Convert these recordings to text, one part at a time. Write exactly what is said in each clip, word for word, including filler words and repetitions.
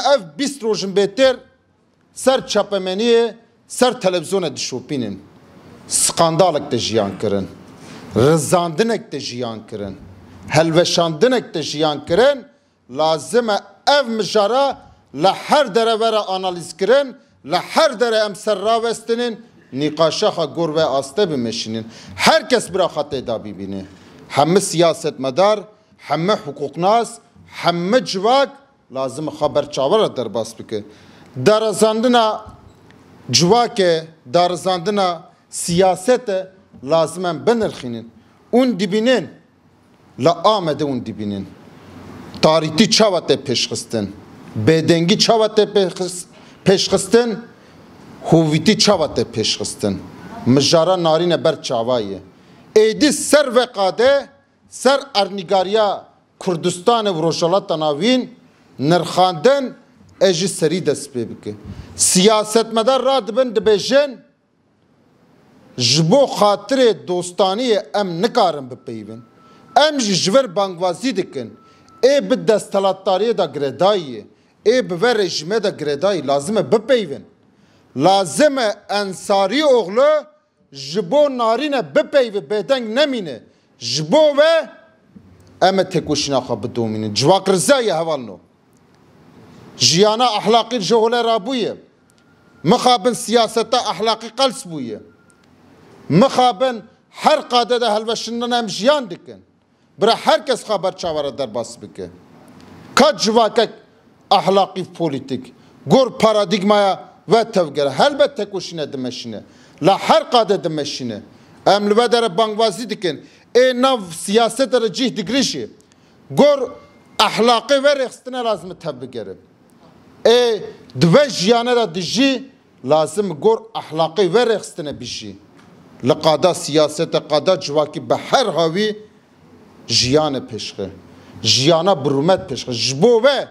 Ev bîst rojin bêtir ser çapemeniyê, ser televîzyonê dişopînin. Skandalek te jiyan kirin. Rizandinek te jiyan kirin. Helweşandinek te jiyan kirin. Lazim e ev mijara li her dere were analîz kirin, li her dere em ser rawestinin, nîqaşa xwe gor ve aste bimeşînin. Her kes bira xwe têda bibîne. Hemî siyasetmedar, hemî hiqûqnas, hemî civak lazim e xwe ber çavan re derbas bike. Darizandina civakê, darizandina siyasete lazim em binirxînin. Hûn dibînin, li Amedê hûn dibînin. Tarîtî çawa tê pêşxistin? Bêdengî çawa tê pêxis-, pêşxistin? Hovîtî çawa tê pêşxistin? Mijara narîne ber çava ye. Êdî ser vê qadê, ser ernîgariya Kurdistanê û Rojhilata Navîn nirxandin, e ji serî dest pê bike. Siyasetmedar radibin dibêjin, ji bo xatirê dostaniyê em nikarin bipeyivin. Em jî ji vir bangwazî dikin. Ê bi desthilatdariyê de girêdayî ye. Ê bi vê rejîmê de girêdayî. Lazim e bipeyivin. Lazim e Ensarî oxlu ji bo narîne bipeyive, bêdeng nemîne. Ji bo ve em ê têkoşîna xwe bidomînin. Civak riza ye hevalno. Jiyana ehlaqî ji holê rabûye. Mixabin siyaseta ehlaqî qels bûye. Mixabin her qade de helweşandin em jiyan dikin. Bira her kes xwe ber çavan re derbas bike. Ka civakek ehlaqî polîtîk gor paradîgmaya ve tevgere. Helbet têkoşîne dimeşîne. La her qade dimeşîne. Em li ve dere bangwazî dikin. Ê nav siyasete re cih digirî jî. Gor ehlaqê ve rêxistine lazim e tevbigere. Ê di ve jiyane de dijî lazim e gor ehlaqê ve rêxistine bijî. Li qada siyasete, qada civakî bi her hawî jiyane pêşxe. Jiyana bi rûmet pêşxe. Ji bo ve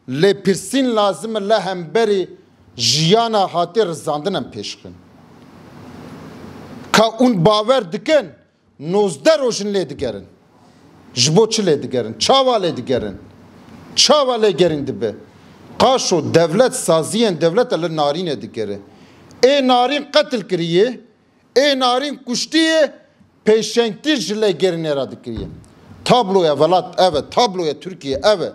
lêpirsîn lazim e li hemberî jiyana hatê rizandin em pêşxin. Ka hûn bawer dikin, nozdeh rojin lê digerin. Ji bo çi lê digerin? Çawa lê digerin? Çawa lêgerîn dibe? Qaşo dewlet saziyên dewlete li narîne digere. Ê narîn qetil kiriye, ê narîn kuştiye, pêşengtî ji lêgerînê re dikiriye. Tabloya welat ev e, tabloya Tirkiye ev e.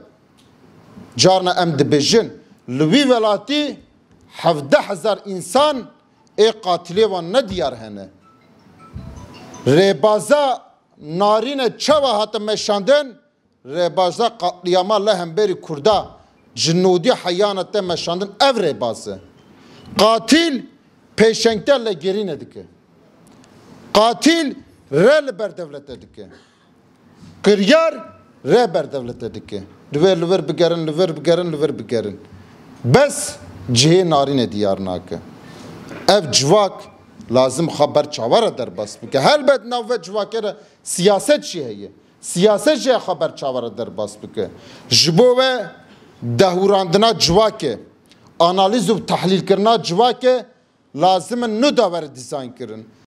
Carna em dibêjin, li wî welatî hevdeh hezar însan ê qatilê wan nediyar hene. Rêbaza narîne çawa hate meşandin, rêbaza qatliyama li hemberî Kurda ji nodî heyana te meşandin ev rêbaz e. Qatil pêşengte lêgerîne dike. Qatil re li ber dewlete dike. Kiryar rêber dewlete dike. Li vir, li vir bigerin, li vir bigerin, li vir bigerin. Bes cihê narîne diyar nake. Ev civak lazim xwe ber çavan re derbas bike. Helbet nav ve civakê re siyaset jî heye. Siyaset jî xwe ber çavan re derbas bike. Ji bo ve dehûrandina civakê, analîz û tehlîlkirina civakê lazim in nuda were dîzayn kirin.